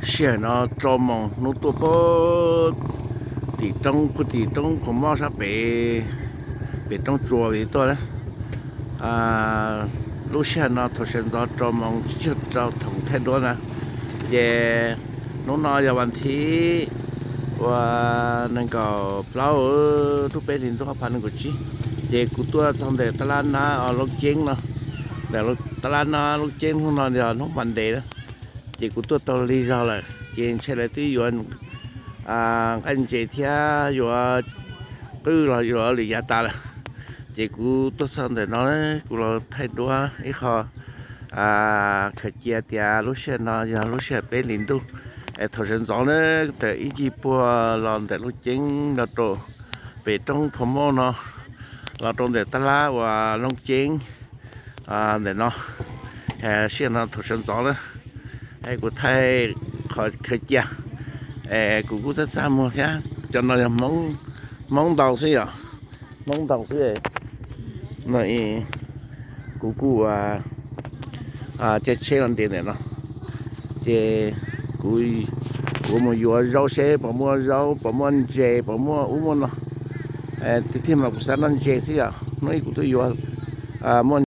Sij hawm no rau moos hnub tuaj puag tim roob, puag tim roob Phuv Moj sab pem, pem roob tsuas tuaj na. Lub sij hawm no thaum sawv ntxov rau moos tsib caug rau thaum thaij duab na, ces hnub no yog vas thib uas nees nkaum plaub, lub peb hlis ntuj ob phav nees nkaum tsib. Ces kuv tuaj txog ntawm tab lab nab Looj Ceeb no, ntawm tab lab nab Looj Ceeb hnub no yog hnub Monday na. Ces kuv tuaj tau lig zog lawm ces ntshe lawv twb yuav nqaij ntses thiab yuav qwj los yuav lwm yav tas lawm. Ces kuv tuaj txog ntawm no, kuv los thaij duab ib qho khaws cia tias lub sij hawm no yog lub sij hawm peb hlis ntuj, es thaum sawv ntxov na, ntawm ib ncig puag los ntawm Looj Ceeb los rau pem roob Phuv Moj no, los rau ntawm tab lab uas Looj Ceeb ntawm no, sij hawm no thaum sawv ntxov na, es kuv thaij qhov khaws cia, es kuv kuj txaj txaj muag thiab, cov no yog Hmoob ntau xwb yom, Hmoob ntau xwb no. Kuv kuj caij tsheb los nres ntawm no, ces kuv, kuv mus yuav zaub seb puas muaj zaub, puas muaj ntses, puas muaj ub muaj no. Tiag tiag mas kuv xav noj ntses xwb yom, hnub ib kuv twb yuav muaj